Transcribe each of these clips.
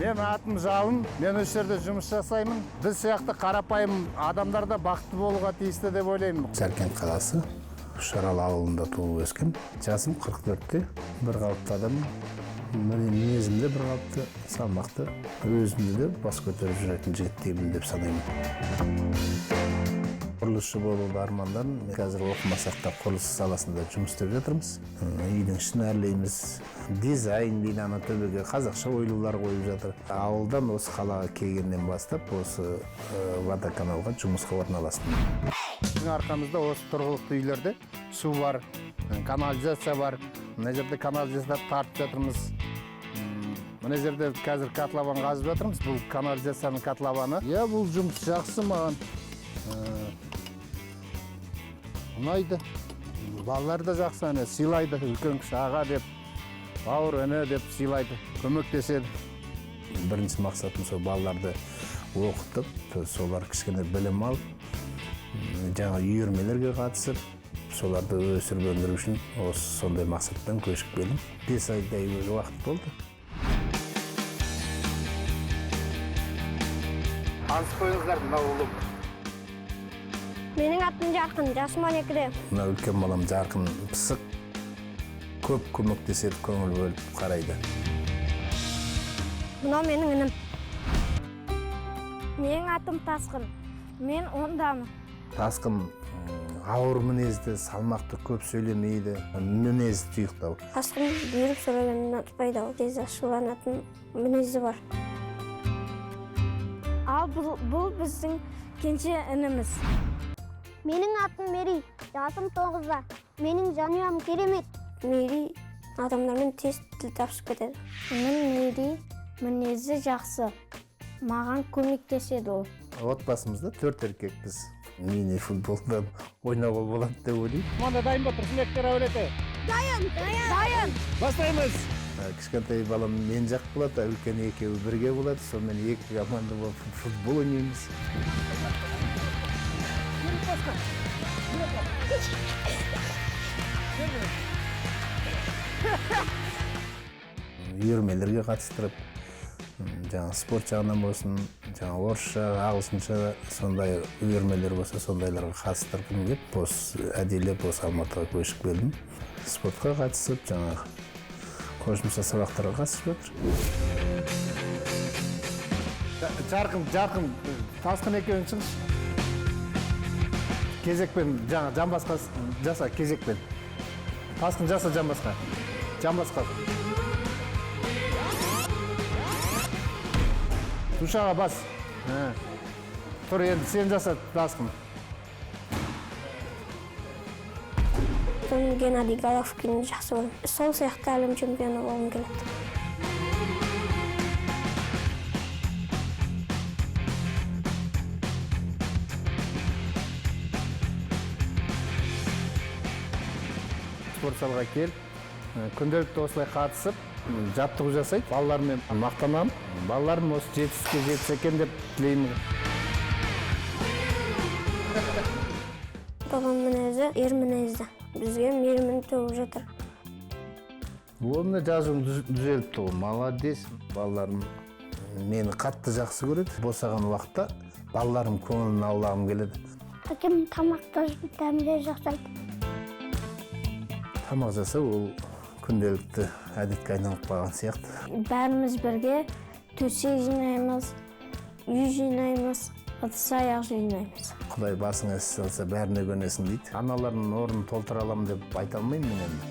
Мен атым Жалын, мен осы жерде жұмыс жасаймын. Біз сияқты қарапайым адамдар да бақытты болуға тиісті деп ойлаймын. Жаркент қаласы, Үшарал ауылында туып өскен. Жасым 44-те, бір қалыпты адаммын. Мінезім де бір қалыпты, салмақты. Өзімді де бас көтеріп жүретін жігіт деймін деп санаймын. Құрылысшы болуды армандадым. Қазір оқымасақ та құрылыс саласында жұмыс істеп жатырмыз. Үйдің ішін әрлейміз. Дизайн дейді, ана төбеге қазақша оюлар қойып жатыр. Ауылдан осы қалаға келгеннен бастап осы водоканалға жұмысқа орналастым. Біздің арқамызда осы тұрғылықты үйлерде су бар, канализация бар. Мына жерде канализация тартып жатырмыз. Мына жерде қазір котлован қазып жатырмыз. Бұл канализацияның котлованы. Иә, бұл жұмыс жақсы маған. Ұнайды. Балалар да жақсы, әне сыйлайды, үлкен кісі аға деп, бауыр іні деп сыйлайды, көмектеседі. Бірінші мақсатым сол балаларды оқытып, солар кішкене білім алып, жаңа үйірмелерге қатысып, соларды өсіріп өндіру үшін осы сондай мақсатпен көшіп келдім. 5 айдай уақыт болды. Танысып қойыңыздар, мынау ұлым. Менің атым Жарқын, жасым 12-де. Мына үлкен балам Жарқын пысық, көп көмектеседі, көңіл бөліп қарайды. Мынау менің інім. Менің атым Тасқын, мен 10-дамын. Тасқын ауыр мінезді, салмақты, көп сөйлемейді, мінезі тұйықтау. Тасқын бұйырып сөйлегенді ұнатпайды, ол тез ашуланатын мінезі бар. Ал бұл біздің кенже ініміз. Менің атым Мерей, жасым 9-да. Менің жанұям керемет. Мерей адамдармен тез тіл табысып кетеді. Мен Мерей, мінезі жақсы. Маған көмектеседі ол. Отбасымызда 4 еркекпіз. Мини футболдан ойнауға болады деп ойлаймын. Команда дайын ба? Тұрсынбектер әулеті. Дайын! Дайын! Бастаймыз! Кішкентай балам мен жақ болады, үлкен екеуі бірге болады. Сонымен екі команда болып футбол ойнаймыз. Үйірмелерге қатыстырып, жаңа спорт жағынан болсын, жаңа орысша, ағылшынша сондай үйірмелер болса, сондайларға қатыстырғым келіп, осы әдейілеп осы Алматыға көшіп келдім. Спортқа қатысып, жаңа қосымша сабақтарға қатысып жатыр. Жарқын, Жарқын, Тасқын екеуің шығыңызшы. Кезекпен, жаңа жамбасқа жаса, кезекпен. Тасқын жаса жамбасқа. Жамбасқа. Тушаға бас. Тұр енді сен жаса, Тасқын. Мен Геннадий Головкинді жақсы көремін. Сол сияқты әлем чемпионы болғым келеді. Спорт залға келіп, күнделікті осылай қатысып, жаттығу жасайды. Балалармен мақтанамын. Балаларым осы жетістікке жетсе екен деп тілеймін. Бабам мінезі, ер мінезді. Бізге мейірімін төгіп жатыр. Оны жазуым түзеліпті ғой, молодец. Балаларым мені қатты жақсы көреді. Босаған уақытта балаларым көңілін аулағым келеді. Әкем тамақты дәмді жасайды. Тамақ жасау ол күнделікті әдетке айналып қалған сияқты. Бәріміз бірге төсек жинаймыз, үй жинаймыз, ыдыс аяқ жинаймыз. Құдай басыңа іс салса бәріне көнесің дейді. Аналардың орнын толтыра аламын деп айта алмаймын мен енді.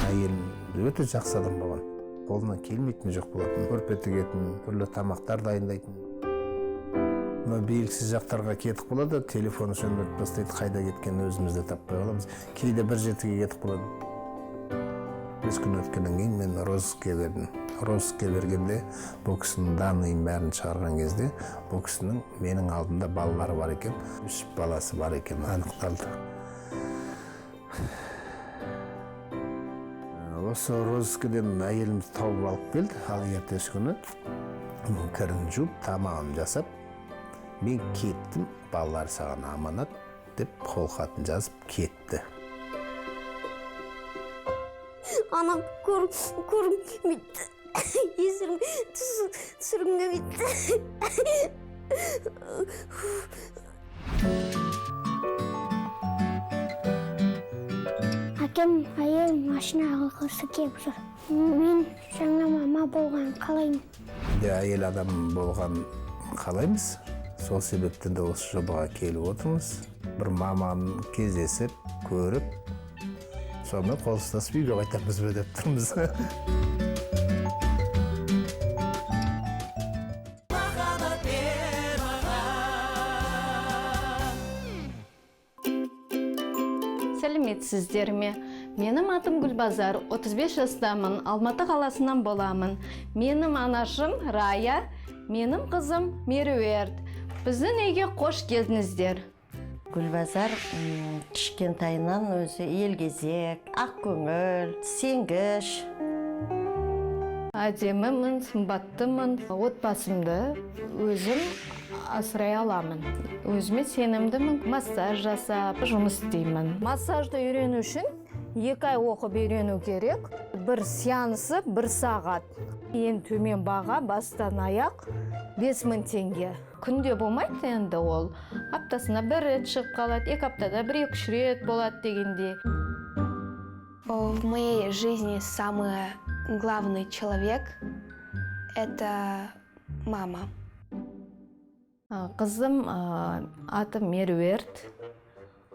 Әйелім өте жақсы адам болған. Қолынан келмейтін жоқ болатын. Көрпе тігетін, түрлі тамақтар дайындайтын. Мына белгісіз жақтарға кетіп қалады, телефонын сөндіріп тастайды, қайда кеткенін өзіміз де таппай қаламыз. Кейде бір жетіге кетіп қалады. 5 күн өткеннен кейін мен розыске бердім. Розыске бергенде бұл кісінің данныйын бәрін шығарған кезде бұл кісінің менің алдымда балалары бар екен, 3 баласы бар екен анықталды. Осы розыскіден әйелімді тауып алып келді. Ал ертесі күні кірін жуып, тамағын жасап, мен кеттім, балалар саған аманат деп қолхатын жазып кетті. Анам көрмейді. Түсіргім келмейді. Әкем әйел машина алғысы келіп жүр. Мен жаңа мама болған қалаймын. Әйел адам болған қалаймыз. Сол себептен де осы жобаға келіп отырмыз. Бір маман кездесіп, көріп, сонымен қол ұстасып үйге қайтамыз ба деп тұрмыз. Сәлеметсіздер ме? Менің атым Гүлбазар, 35 жастамын, Алматы қаласынан боламын. Менің анашым Рая, менің қызым Меруерт. Біздің үйге қош келдіңіздер. Гүлбазар кішкентайынан өзі елгезек, ақкөңіл, сенгіш. Әдемімін, сымбаттымын, отбасымды өзім асырай аламын. Өзіме сенімдімін, массаж жасап, жұмыс істеймін. Массажды үйрену үшін 2 ай оқып үйрену керек. Бір сеансы 1 сағат. Ең төмен баға бастан аяқ 5000 теңге. Күнде болмайды енді ол. Аптасына 1 рет шығып қалады, 2 аптада 1-2 рет болады дегендей. В моей жизни самый главный человек – это мама. Қызым аты Меруерт,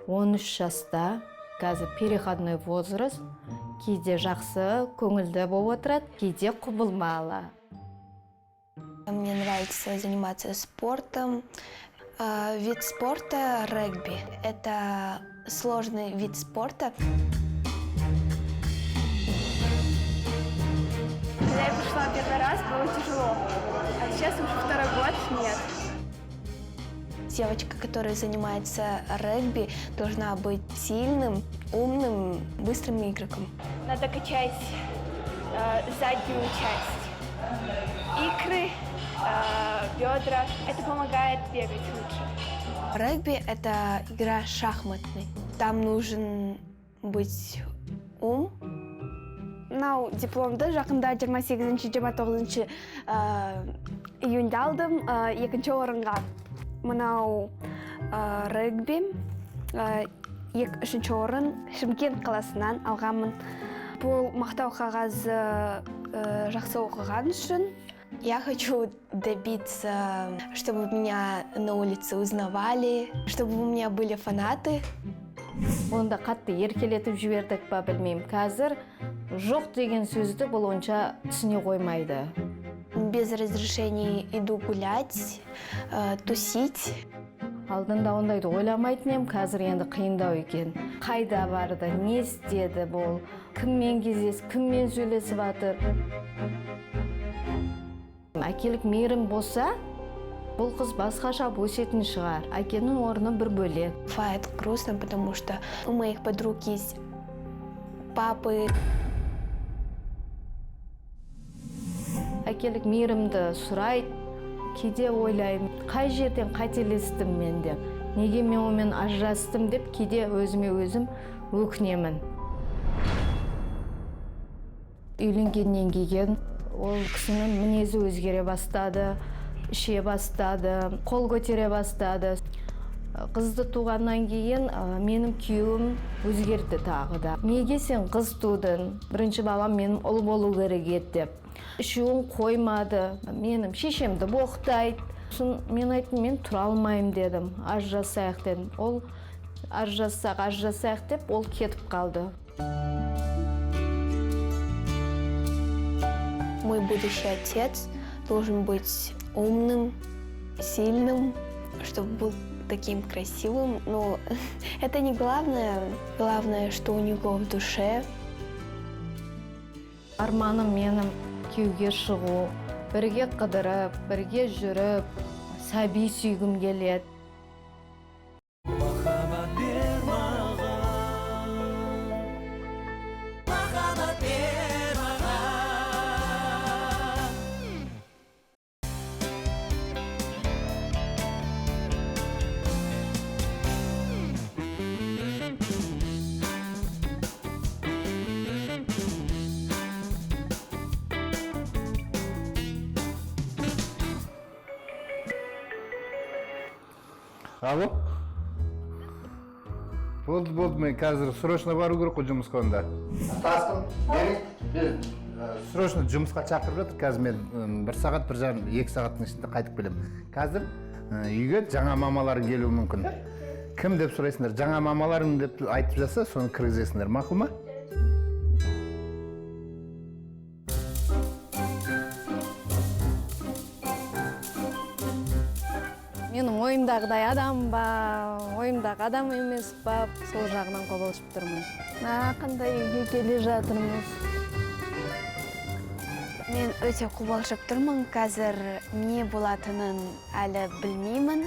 13 жаста, қазір переходной возраст. Кейде жақсы, көңілді болып отырады, кейде құбылмалы. Мне нравится заниматься спортом. Вид спорта – регби. Это сложный вид спорта. Когда я пришла первый раз, было тяжело, а сейчас уже второй год нет. Девочка, которая занимается регби, должна быть сильным, умным, быстрым игроком. Надо качать заднюю часть, икры, бедра. Это помогает бегать лучше. Регби – это игра шахматная. Там нужен быть ум. Мынау дипломды жақында 28-29 июньде алдым, екінші орынға. Мынау регби, үшінші орын Шымкент қаласынан алғанмын. Бұл мақтау қағазы жақсы оқыған үшін. Я хочу добиться, чтобы меня на улице узнавали, чтобы у меня были фанаты. Онда қатты еркелетіп жібердік па білмеймін. Қазір жоқ деген сөзді бұл онша түсіне қоймайды. Без разрешений иду гулять, тусить. Алдында ондайды ойламайтын едім, қазір енді қиындау екен. Қайда барды, не істеді бұл, кіммен кездесіп, кіммен сөйлесіп жатыр. Әкелік мейірім болса, бұл қыз басқаша өсетін шығар. Әкенің орны бір бөлек. Бывает грустно, потому что у моих подруг есть папы. Әкелік мейірімді сұрайды. Кейде ойлаймын, қай жерден қателестім мен деп, неге мен онымен ажырастым деп кейде өзіме өзім өкінемін. Үйленгеннен кейін ол кісінің мінезі өзгере бастады, іше бастады, қол көтере бастады. Қызды туғаннан кейін менің күйеуім өзгерді тағы да. Неге сен қыз тудың? Бірінші балам менің ұл болу керек еді деп. Үшеуін қоймады, менің шешемді боқтайды. Сосын мен айттым, мен тұра алмаймын дедім, ажырасайық дедім. Ол ажырассақ, ажырасайық деп ол кетіп қалды. Мой будущий отец должен быть умным, сильным, чтобы был таким красивым. Но это не главное. Главное, что у него в душе. Арманым менің күйеуге шығу, бірге қыдырып, бірге жүріп, сәби сүйгім келеді. Махаббат бер маған, махаббат бер маған. Алло, болды, болды, мен қазір срочно бару керек қой жұмысқа онда. Тасқын, мен срочно жұмысқа шақырып жатыр. Қазір мен бір сағат, 1,5, 2 сағаттың ішінде қайтып келемін. Қазір үйге жаңа мамаларың келуі мүмкін. Кім деп сұрайсыңдар, жаңа мамаларың деп айтып жатса, соны кіргізесіңдер, мақұл ма? Менің ойымдағыдай адам ба, ойымдағы адам емес па, сол жағынан қобалжып тұрмын. Мә, қандай үйге келе жатырмыз! Мен өте қобалжып тұрмын. Қазір не болатынын әлі білмеймін.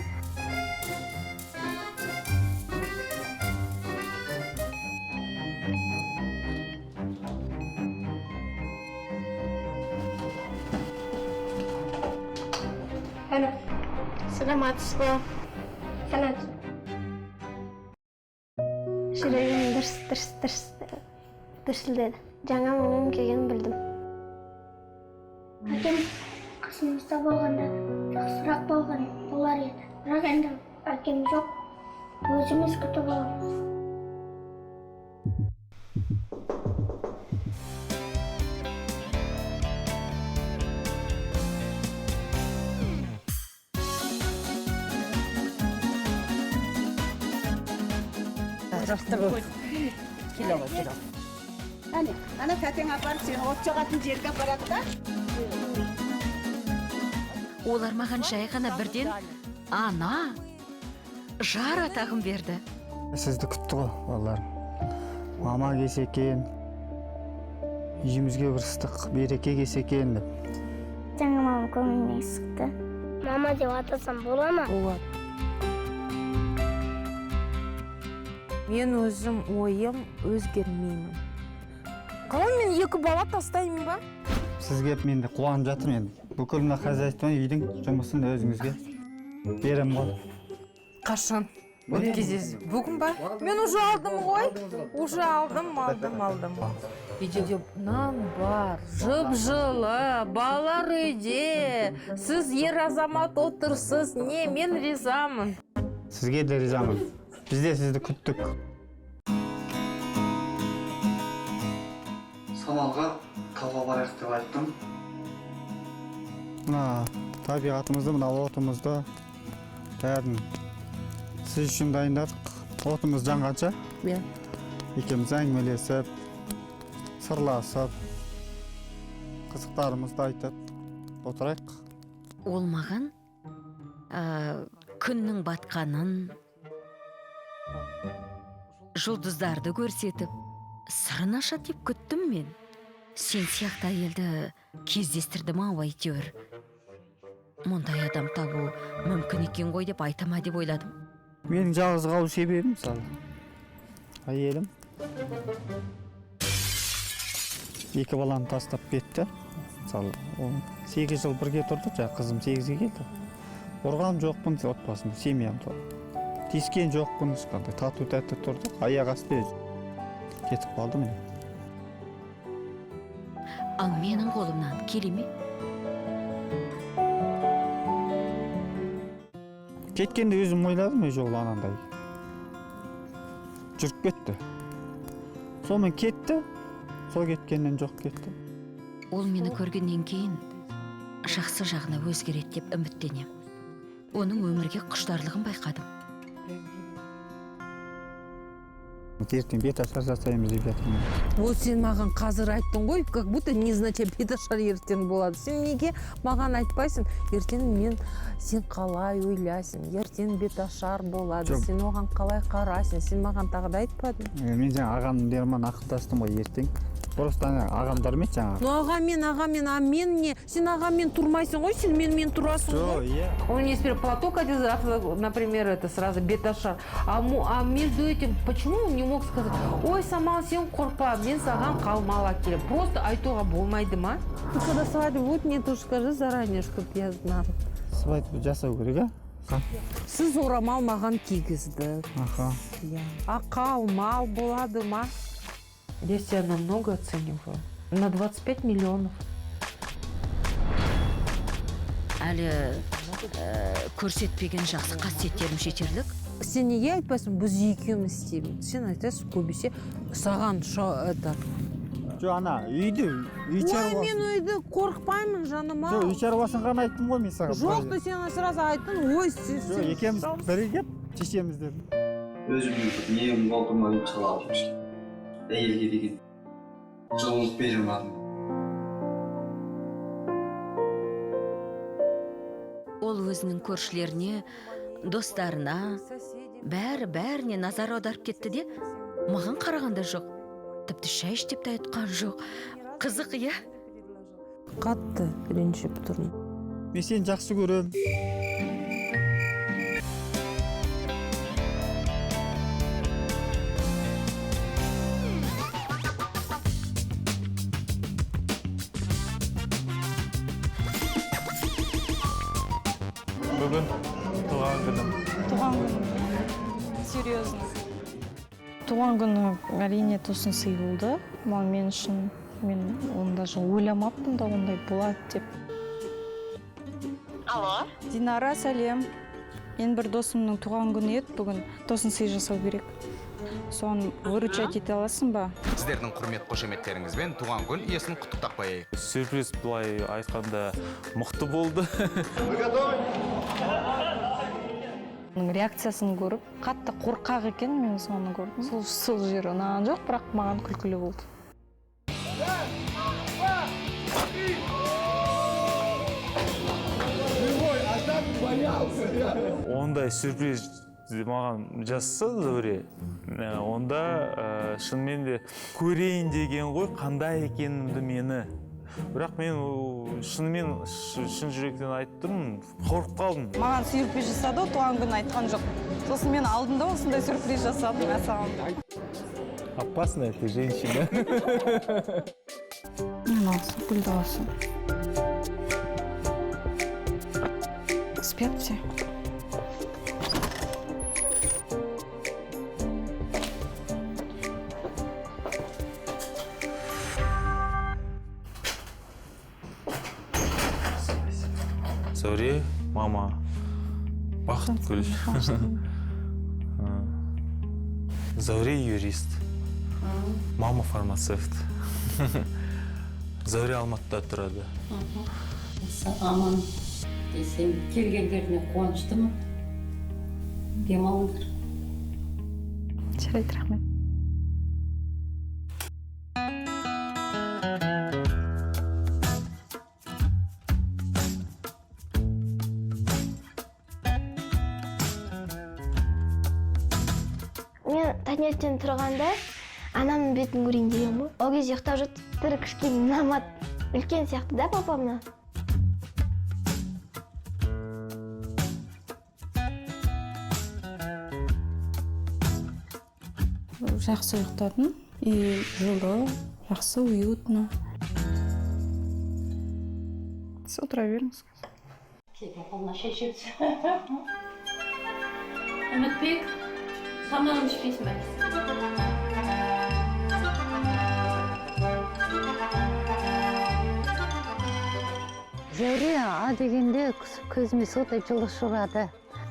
Әне. Саламатсыз ба? Саламатсыз. Жүрегім дүрс дүрс дүрс дүрсілдеді. Жаңа мамам келгенін білдім. Әкем қасымызда болғанда жақсырақ болған болар еді. Бірақ енді әкем жоқ, өзіміз күтіп аламыз. Келе ғой, келе. Әне, ана тәтең апарып сені от жағатын жерге апарады да. Олар маған жай ғана бірден ана, жар атағын берді. Сізді күтті ғой балаларым. Мама келсе екен, үйімізге бір ыстық береке келсе екен деп. Жаңа мамам көңілімнен шықты. Мама деп атасам бола ма? Болады. Мен өзім ойым өзгермеймін. Қалай мен екі бала тастаймын ба? Сіз келіп, мен де қуанып жатырмын енді. Бүкіл мына хозяйство, үйдің жұмысын өзіңізге беремін ғой. Қашан өткізесіз? Бүгін ба? Мен уже алдым ғой. Уже алдым, алдым, алдым. Үйде нан бар, жып жылы, балалар үйде. Сіз ер азамат отырсыз. Не, мен ризамын. Сізге де ризамын. Біз де сізді күттік. Самалға тауға барайық деп айттым. Мына табиғатымызды, мына отымызды, бәрін сіз үшін дайындадық. Отымыз жанғанша екеуміз әңгімелесіп, сырласып, қызықтарымызды айтып отырайық. Ол маған күннің батқанын, жұлдыздарды көрсетіп, сырын ашады деп күттім мен. Сен сияқты әйелді кездестірдім ау әйтеуір. Мұндай адам табу мүмкін екен ғой деп айта ма деп ойладым. Менің жалғыз қалу себебім, мысалы, әйелім екі баланы тастап кетті. Мысалы, 8 жыл бірге тұрдық, жаңа қызым 8-ге келді. Ұрған жоқпын отбасым, семьямды. Тиіскен жоқпын ешқандай, тату тәтті тұрдық, аяқ асты өзі кетіп қалды, міне. Ал менің қолымнан келе ме? Кеткенде өзім ойладым, ей, жолы анандай жүріп кетті. Сонымен кетті, сол кеткеннен жоқ кетті. Ол мені көргеннен кейін жақсы жағына өзгереді деп үміттенем. Оның өмірге құштарлығын байқадым. Ертең беташар жасаймыз деп жатырмын. Вот сен маған қазір айттың ғой, как будто незначай беташар ертең болады. Сен неге маған айтпайсың? Ертең мен, сен қалай ойлайсың? Ертең беташар болады. Жоқ. Сен оған қалай қарайсың? Сен маған тағы да айтпадың. Мен жаңа ағамдармен ақылдастым ғой ертең. Просто ана ағамдармен жаңағы. Ну, ағамен, ағамен, а мен не? Сен ағамен тұрмайсың ғой, сен менімен тұрасың Жоқ, ғой. иә. Он мне теперь платок одел, завтра, например, это сразу беташар. А между этим, почему он не мог сказать: «Ой, Самал, сен қорқпа, мен саған қалмал әкелемін»? Просто айтуға болмайды ма? Ты когда свадьба будет, мне тоже скажи заранее, чтобы я знала. Свадьба жасау керек, а? Сіз орамал маған кигізді. Аха. Иә. А қалмал болады ма? Я себя намного оцениваю. На 25 миллионов. Әлі Көрсетпеген жақсы қасиеттерім жетерлік. Сен неге айтпайсың, біз екеуміз істейміз? Сен айтасың көбінесе саған это. Жоқ, ана үйді, үй Ой, шаруасын. мен үйді қорықпаймын, жаным ау. Жоқ, үй шаруасын ғана айттым ғой мен саған. Жоқ, ты сен сразу айттың, ой, сен. Жоқ, екеуміз бірігіп шешеміз дедім. Өзімнің бір нем болды ма деп салып әйелге деген жылылық бере алмадым. Ол өзінің көршілеріне, достарына, бәрі-бәріне назар аударып кетті де, маған қарағанда жоқ. Тіпті шай іш деп те айтқан жоқ. Қызық, иә? Қатты ренжіп тұрмын. Мен сені жақсы көремін. Бүгін туған күнім. Туған күнім. Серьезно. Туған күні әрине тосын сый болды. Маған, мен үшін, мен оны даже ойламаппын да ондай болады деп. Алло. Динара, сәлем. Мен бір досымның туған күні еді бүгін. Тосын сый жасау керек. Соны выручать ете аласың ба? Сіздердің құрмет қошеметтеріңізбен туған күн иесін құттықтап қояйық. Сюрприз былай айтқанда мықты болды. Вы готовы? Оның реакциясын көріп, қатты қорқақ екен, мен соны көрдім. Сол жері ұнаған жоқ, бірақ маған күлкілі болды. Ондай сюрприз маған жасаса Зәуре, онда шынымен де көрейін деген ғой қандай екенімді мені. Бірақ мен шынымен шын жүректен айтып тұрмын, қорқып қалдым. Маған сюрприз жасады, туған күнін айтқан жоқ. Сосын мен алдында осындай сюрприз жасадым, мәссаған. Опасная ты женщина. Мен алсын, гүлді алсын. Спят все. Зәуре, мама, Бақытгүл. Зәуре юрист, мама фармацевт. Зәуре Алматыда тұрады. Аман десем, келгендеріне қуаныштымын. Демалыңдар. Жарайды, рахмет. Мен таңертең тұрғанда анамның бетін көрейін деген ғой. Ол кезде ұйықтап жатып, түрі кішкене ұнамады. Үлкен сияқты да папамнан. Жақсы ұйықтадым. Үй жылы, жақсы, уютно. Сіз отыра беріңіз. Қолына шай ішеміз. Үмітбек, тамағын ішпейсің бе? Зәуре а дегенде көзіме сотай жылы ұшырады.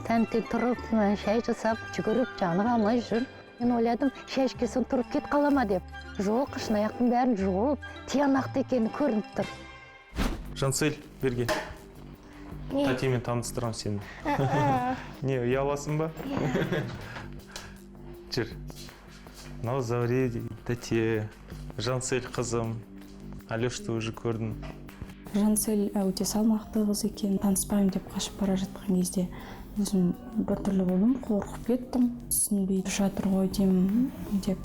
Таңертең тұрып, шай жасап, жүгіріп, жаны қалмай жүр. Мен ойладым, шай ішкен соң тұрып кет қала ма деп. Жоқ, шынаяқтың бәрін жуып, тиянақты екені көрініп тұр. Жансель, берге. Тәтемен таныстырамын сені. Не, ұяласың ба? Жүр. Мынау Зәуре деген тәте, Жансель қызым. Алешті уже көрдім. Жансель өте салмақты қыз екен. Таныспаймын деп қашып бара жатқан кезде өзім біртүрлі болдым, қорқып кеттім. Түсінбей жатыр ғой деймін деп,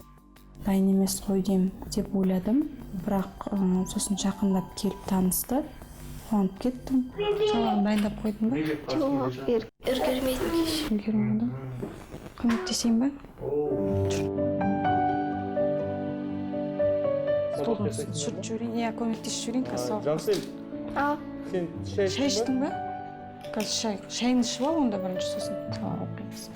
дайын емес қой деймін деп ойладым. Бірақ сосын жақындап келіп танысты, қуанып кеттім. Сабағын дайындап қойдың ба? Жоқ, үлгермедім кеш. Үлгермедің. Көмектесейін ба? Столдың үстін сүртіп жіберейін. Иә, көмектесіп жіберейін қазір. Жансель, Ау. сен шай Шай іштің ба? Қазір шай. Шайыңды ішіп ал онда бірінші, сосын сабақ оқимыз.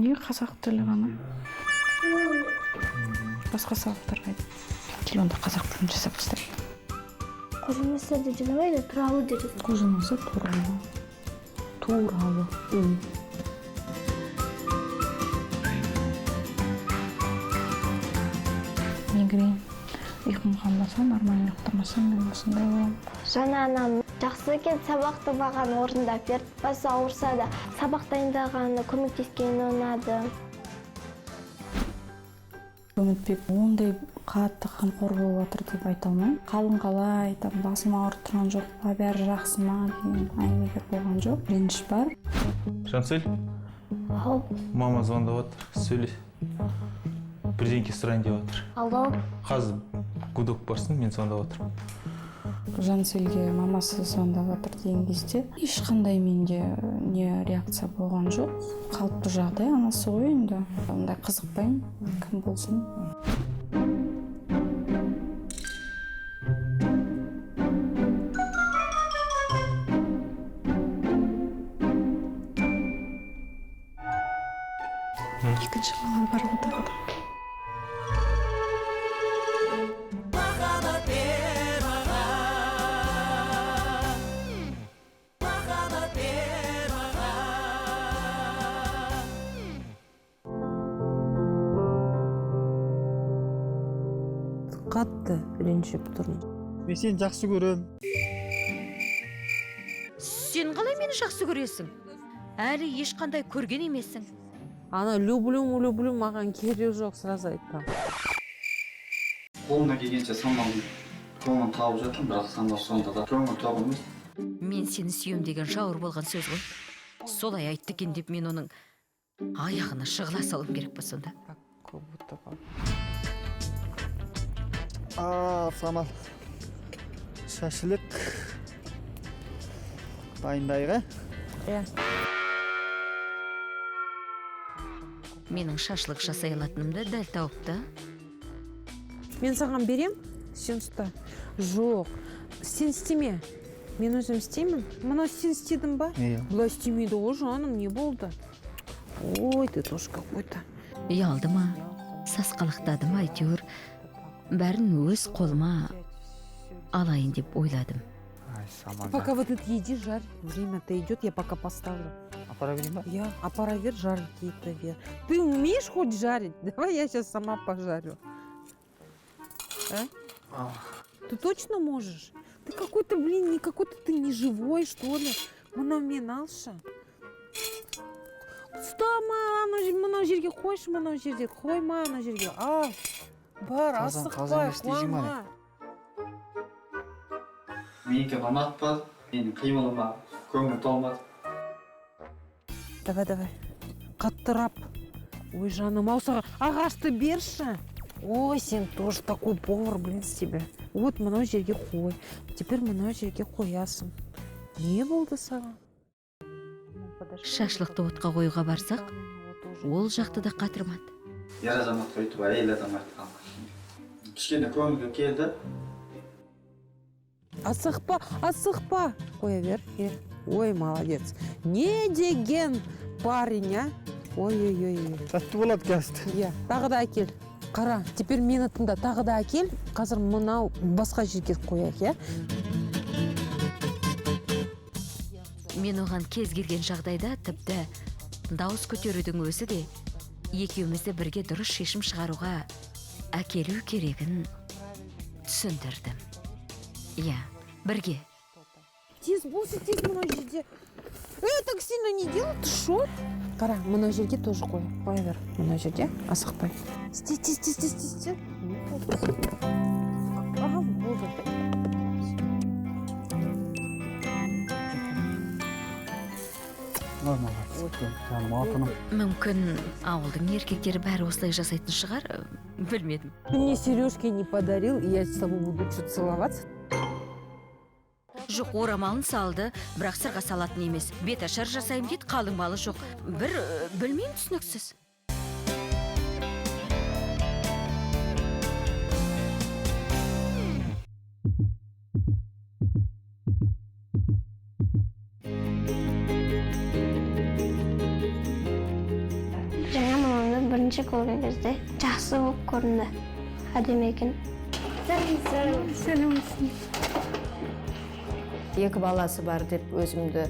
Неге қазақ тілі ғана? Басқа сабақтар қайда? Кел, онда қазақ тілін жасап тастайық. Қожанасыр деп жазамайды, туралы деп жазады. Қожанасыр туралы. Туралы. Мигрень. Ұйқым қанбаса, нормально ұйықтамасам, мен осындай боламын. Жаңа анам жақсы екен, сабақты маған орындап берді. Басы ауырса да сабақ дайындағаны, көмектескені ұнады. Үмітбек ондай қатты қамқор болып жатыр деп айта алмаймын. Қалың қалай, там, басым ауырып тұрған жоқ па, бәрі жақсы ма деген әңгімелер болған жоқ. Реніш бар. Жансель, Ау. Мама звондап жатыр, сөйле. Бірдеңке сұрайын деп жатыр. Алло. Қазір гудок барсын, мен звондап жатырмын. Жансельге мамасы звондап жатыр деген кезде ешқандай менде не реакция болған жоқ. Қалыпты жағдай, анасы ғой енді. Ондай қызықпаймын, кім болсын. Екінші бала бар ғой тағы да. Махаббат бер маған, махаббат бер маған. Қатты ренжіп тұрмын. Мен сені жақсы көрем. Сен қалай мені жақсы көресің? Әлі ешқандай көрген емессің. Ана люблю, люблю маған керегі жоқ, сразу айтпа. Қолымнан келгенше Самалдың көңілін тауып жатырмын, бірақ Самал сонда да көңіл тоқ емес. Мен сені сүйем деген жауыр болған сөз ғой. Солай айтты екен деп мен оның аяғына жығыла салуым керек па сонда? Как будто бы. А, Самал. Шашлык дайындайық, ә? Иә. Менің шашлык жасай алатынымды дәл тауыпты. Мен саған берем, сен ұста. Жоқ, сен істеме. Мен өзім істеймін. Мынау сен істедің ба? Иә. Былай істемейді ғой, жаным, не болды? Ой, ты тоже какой-то. Ұялды ма, сасқалақтады ма, әйтеуір бәрін өз қолыма алайын деп ойладым. Ай, Самал. Ты пока вот это еди, жарь. Время-то идет, я пока поставлю. Апара берейін ба? Я апара бер, жарить это бер. Ты умеешь хоть жарить? Давай я сейчас сама пожарю. А? Ты точно можешь? Ты какой-то, блин, не какой-то ты не живой, что ли? Мынау мен алшы. Ұстама, мынау жерге қойшы, мынау жерге қойма, ана жерге. Ал, бар, Қазан- асықпай, қазан істейсің ба не? қуанма. Менікі ұнатпады, менің қимылыма көңіл толмады. Давай, давай. Қаттырап. Ой, жаным, ау саған ағашты берші. Ой, сен тоже такой повар, блин, с тебя. Вот мынау жерге қой. Теперь мынау жерге қоясың. Не болды саған? Шашлықты отқа қоюға барсақ, ол жақты да қатырмады. Ер азаматқа өйтіп әйел адам айтқан кішкене көңілге келді. Асықпа, асықпа. Қоя бер, е. Ой, молодец. Не деген парень, а? Ой-ой-ой. Тәтті болады қазір. Иә, тағы да әкел. Қара, теперь мені тыңда, тағы да әкел. Қазір мынау басқа жерге қояйық, иә? Мен оған кез келген жағдайда тіпті дауыс көтерудің өзі де екеумізді бірге дұрыс шешім шығаруға әкелу керегін түсіндірдім. Иә, бірге. Тез болсын, тез мынау жерде. Так сильно не делай, ты шо? Қара, мынау жерге тоже қой. Қоя бер, мынау жерде, асықпай. Істе, тез, тез, тез, тез, тез. Ага, болды. Ой, молодец. Жаным, алтыным. Мүмкін ауылдың еркектері бәрі осылай жасайтын шығар, білмедім. Ты мне сережки не подарил, и я с тобой буду что-то целоваться. Жоқ, орамалын салды, бірақ сырға салатын емес. Беташар жасаймын дейді, қалың малы жоқ. Бір білмеймін, түсініксіз. Бірінші көрген кезде жақсы болып көрінді. Әдемі екен. Сәлеметсің. Екі баласы бар деп өзімді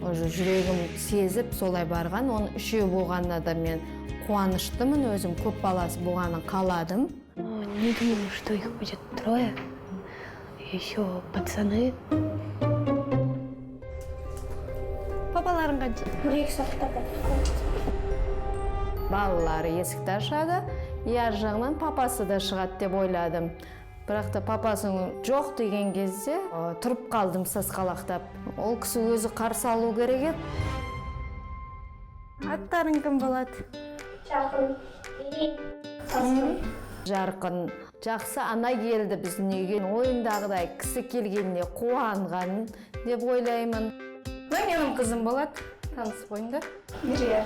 уже жүрегім сезіп солай барған. Оның үшеу болғанына да мен қуаныштымын, өзім көп баласы болғанын қаладым. Не думала, что их будет трое. Еще пацаны. Папаларың қанша? 1-2 сағатта. Балалары есікті ашады, ар жағынан папасы да шығады деп ойладым. Бірақ та папасының жоқ деген кезде тұрып қалдым сасқалақтап. Ол кісі өзі қарсы алу керек еді. Аттарың кім болады? Жарқын. Жарқын. Жақсы ана келді біздің үйге. Ойындағыдай кісі келгеніне қуанған деп ойлаймын. Мына менің қызым болады. Танысып қойыңдар. Мерия.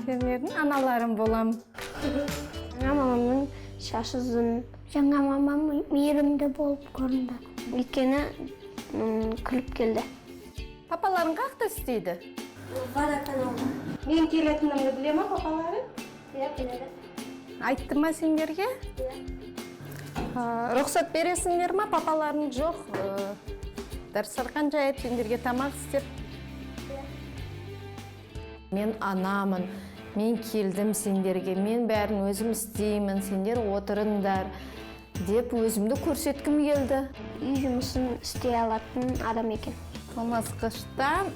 Сендердің аналарың болам. Жаңа мамамның шашы ұзын. Жаңа мамам мейірімді болып көрінді. Өйткені күліп келді. Папаларың қаяқта істейді? Водоканалда. Мен келетінімді біле ма папаларың? Иә, біледі. Айтты ма сендерге? Иә. Рұқсат бересіңдер ма папаларың? Жоқ. Дастархан жайып, сендерге тамақ істеп. Мен анамын, мен келдім сендерге, мен бәрін өзім істеймін, сендер отырыңдар деп өзімді көрсеткім келді. Үй жұмысын істей алатын адам екен. Тоңазытқышта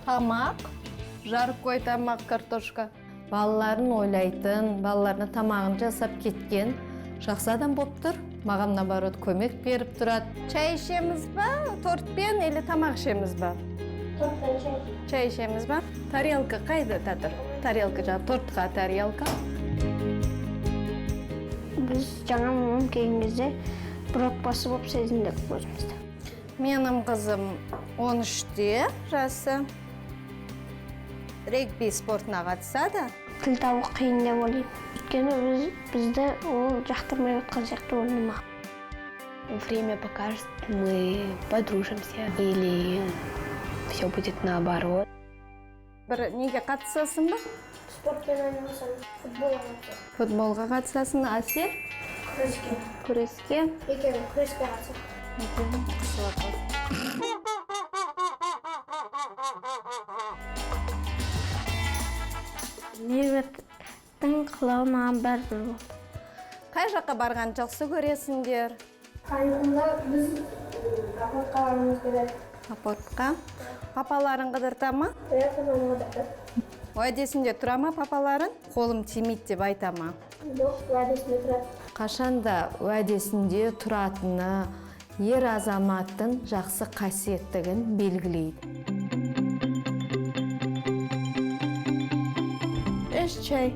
тамақ, жаркой тамақ, картошка. Балаларын ойлайтын, балаларына тамағын жасап кеткен жақсы адам болып тұр. Маған наоборот көмек беріп тұрады. Чай ішеміз ба, тортпен или тамақ ішеміз ба? Тортпен чай. Чай ішеміз ба? Тарелка қайда татыр? Тарелка жаңа тортқа тарелка. Біз жаңа мамам келген кезде бір отбасы болып сезіндік өзімізді. Менің қызым 13-те жасы. Регби спортына қатысады. Тіл табу қиын деп ойлаймын. Өйткені бізді ол жақтырмай отқан сияқты көрінді маған. Время покажет, мы подружимся или все будет наоборот. Бір неге қатысасың ба? Спортпен айналысамын, футболға қатысамын. Футболға қатысасың, а сен? Күреске. Күреске? Екеуі күреске қатысамын. Екеуі қысылады. Мейірбектің қылығы маған бәрібір болды. Қай жаққа барған жақсы көресіңдер? Каникулда біз апортқа барғымыз келеді. Апортқа? Папаларың қыдырта ма? Иә, папам қыдыртады. Уәдесінде тұра ма папаларың? Қолым тимейді деп айта ма? Жоқ, уәдесінде тұрады. Қашанда уәдесінде тұратыны ер азаматтың жақсы қасиеттігін белгілейді. Іш чай.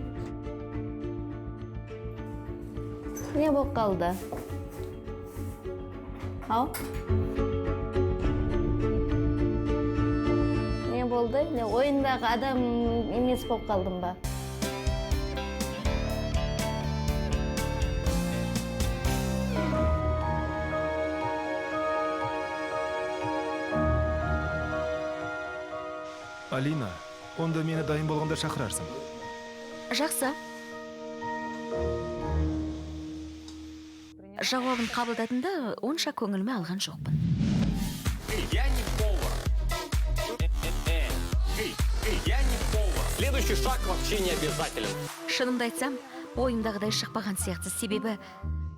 Не болып қалды? Ау? Не болды? Не ойындағы адам емес болып қалдым ба? Алина, онда мені дайын болғанда шақырарсың. Жақсы. Жауабын қабылдадым да, онша көңіліме алған жоқпын. Я не повар. Я не повар. Следующий шаг вообще не обязателен. Шынымды айтсам, ойымдағыдай шықпаған сияқты. Себебі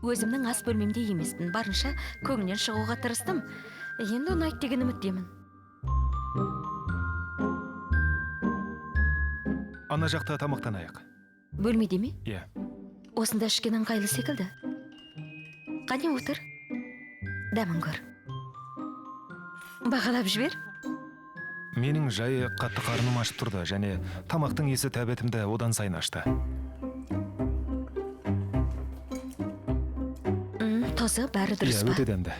өзімнің ас бөлмемде емеспін. Барынша көңілінен шығуға тырыстым. Енді ұнайды деген үміттемін. Ана жақта тамақтанайық. Бөлмеде ме? Иә. Осында ішкен ыңғайлы секілді. Қане отыр. Дәмін көр. Бағалап жібер. Менің жайы қатты қарным ашып тұрды, және тамақтың иісі тәбетімді одан сайын ашты. Тұзы бәрі дұрыс па? Иә, өте дәмді.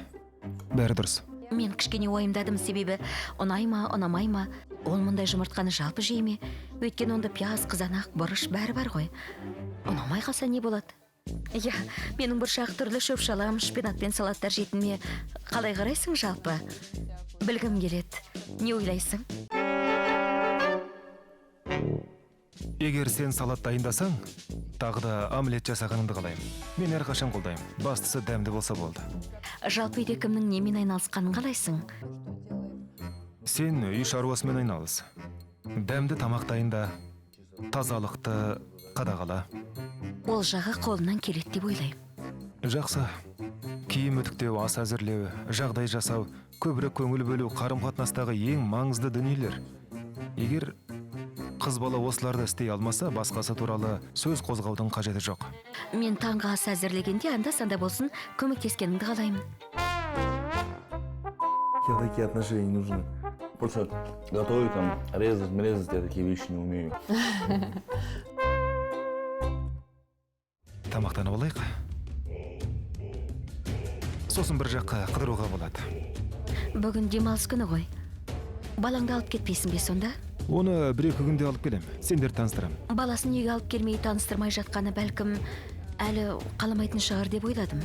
Бәрі дұрыс. Мен кішкене уайымдадым, себебі ұнай ма, ұнамай ма, ол мұндай жұмыртқаны жалпы жей ме? Өйткені онда пияз, қызанақ, бұрыш бәрі бар ғой. Ұнамай қалса не болады? Иә, менің бұршақ түрлі шөп-шалам, шпинатпен салаттар жейтініме қалай қарайсың жалпы? Білгім келеді. Не ойлайсың? Егер сен салат дайындасаң, тағы да омлет жасағаныңды қалаймын. Мен әрқашан қолдаймын. Бастысы дәмді болса болды. Жалпы үйде кімнің немен айналысқанын қалайсың? Сен үй шаруасымен айналыс. Дәмді тамақ дайында, тазалықты қадағала. Ол жағы қолынан келеді деп ойлаймын. Жақсы. Киім үтіктеу, ас әзірлеу, жағдай жасау, көбірек көңіл бөлу қарым-қатынастағы ең маңызды дүниелер. Егер қыз бала осыларды істей алмаса, басқасы туралы сөз қозғаудың қажеті жоқ. Мен таңғы ас әзірлегенде анда-санда болсын көмектескеніңді қалаймын. Мне такие отношения не нужны. Просто готовить там, резать, мрезать, я такие вещи не умею. Тамақтанып алайық. Сосын бір жаққа қыдыруға болады. Бүгін демалыс күні ғой. Балаңды алып кетпейсің бе сонда? Оны бір-екі күнде алып келем. Сендерді таныстырам. Баласын үйге алып келмей таныстырмай жатқаны бәлкім әлі қаламайтын шығар деп ойладым.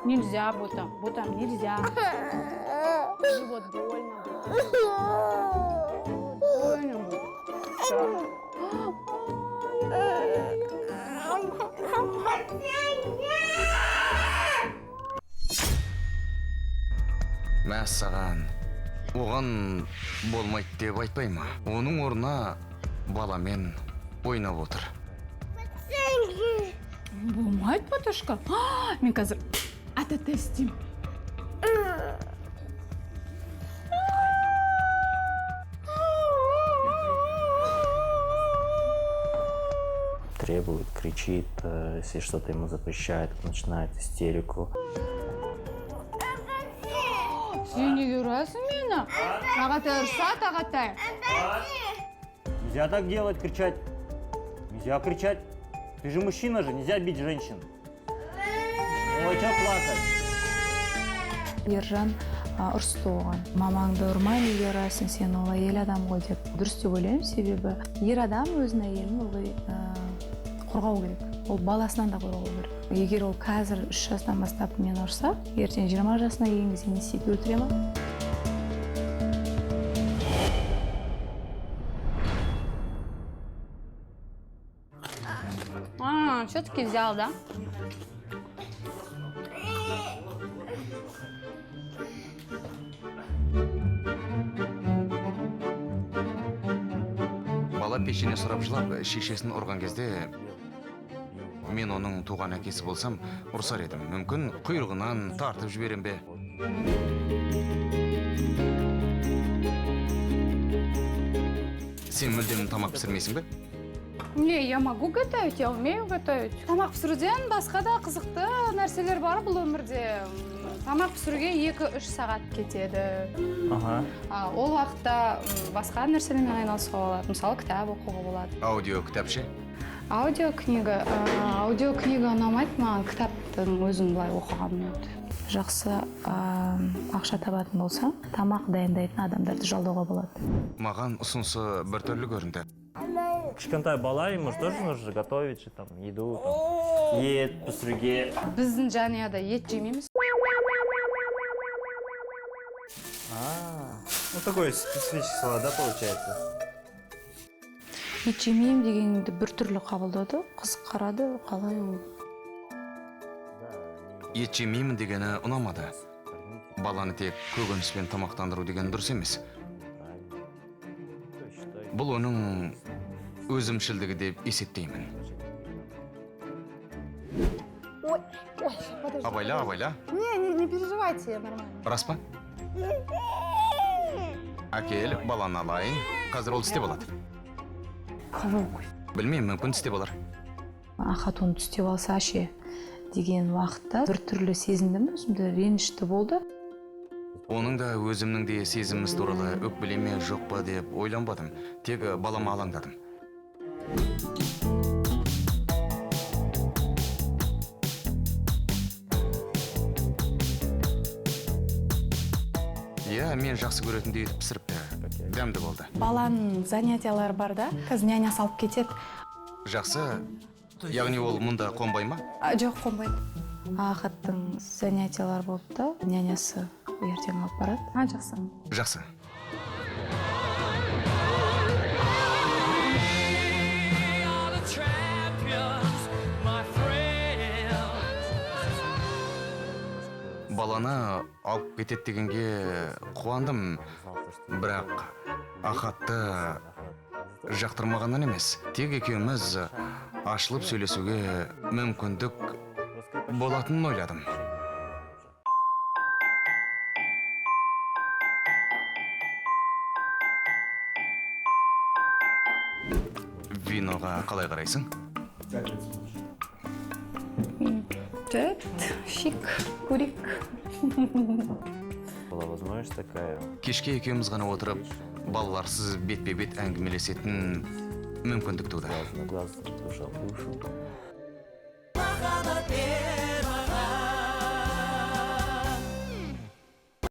Нельзя, Бота, Бота, нельзя. Живот больно. Больно будет. Мәссаған, оған болмайды деп айтпай ма? Оның орнына баламен ойнап отыр. Болмайды, Батушка. Мен қазір ата-ата істеймін. Требует, кричит, если что-то ему запрещает, начинает истерику. Сен неге ұрасың мені? Ағатай ұрсады, ағатай. Нельзя так делать, кричать. Нельзя кричать. Ты же мужчина же, нельзя бить женщин. Ой, чё плакать? Ержан ұрысты оған. Мамаңды ұрмай неге ұрасың, сен ол әйел адам ғой деп. Дұрыс деп ойлаймын, себебі ер адам өзінің әйелін ылғи қорғау керек. Ол баласынан да қорғау керек. Егер ол қазір 3 жастан бастап мені ұрса, ертең 20 жасына келген кезде не істейді, өлтіре ма? А, все-таки взял, да? Бала пешене сұрап жылап, шешесін ұрған кезде мен оның туған әкесі болсам, ұрсар едім. Мүмкін құйрығынан тартып жіберем бе? Сен мүлдем тамақ пісірмейсің бе? Не, я могу готовить, я умею готовить. Тамақ пісіруден басқа да қызықты нәрселер бар бұл өмірде. Тамақ пісіруге 2-3 сағат кетеді. Ага. Ол уақытта басқа нәрселермен айналысуға болады. Мысалы, кітап оқуға болады. Аудио кітап ше? Аудиокнига. Аудиокнига ұнамайды маған, кітаптың өзін былай оқыған ұнайды. Жақсы ақша табатын болса, тамақ дайындайтын адамдарды жалдауға болады. Маған ұсынысы біртүрлі көрінді. Кішкентай бала, ему же тоже нужно готовить же, там, еду, там, ет пісіруге. Біздің жанұяда ет жемейміз. Ну такой специфический салат, да, получается? Ет жемеймін дегенді біртүрлі қабылдады, қызық қарады, қалай ол? Ет жемеймін дегені ұнамады. Баланы тек көкөніспен тамақтандыру деген дұрыс емес. Бұл оның өзімшілдігі деп есептеймін. Ой, ой, подожди. Абайла, абайла. Не, не переживайте, я нормально. Рас па? Әкел, баланы алайын. Қазір ол тістеп алады. Білмеймін, мүмкін тістеп алар. Ахат оны түстеп алса ше деген уақытта біртүрлі сезіндім, өзімді ренішті болды. Оның да өзімнің де сезіміміз туралы өкпелей ме жоқ па деп ойланбадым. Тек балама алаңдадым. Иә, мен жақсы көретіндей етіп пісіріпті. Дәмді болды. Баланың занятиялары бар да, қазір нянясы алып кетеді. Жақсы. Яғни ол мұнда қонбай ма? А, жоқ, қонбайды. Ахаттың занятиялары болыпты, нянясы ертең алып барады. А, жақсы. Жақсы. Are the champions, my friends. Баланы алып кетеді дегенге қуандым, бірақ Ахатты жақтырмағаннан емес, тек екеуміз ашылып сөйлесуге мүмкіндік болатынын ойладым. Виноға қалай қарайсың? Жарайды, шик, көрейік. Была возможность такая. Кешке екеуміз ғана отырып, балаларсыз бетпе бет әңгімелесетін мүмкіндік туды. Глаз на глаз, душа в душу. Махаббат.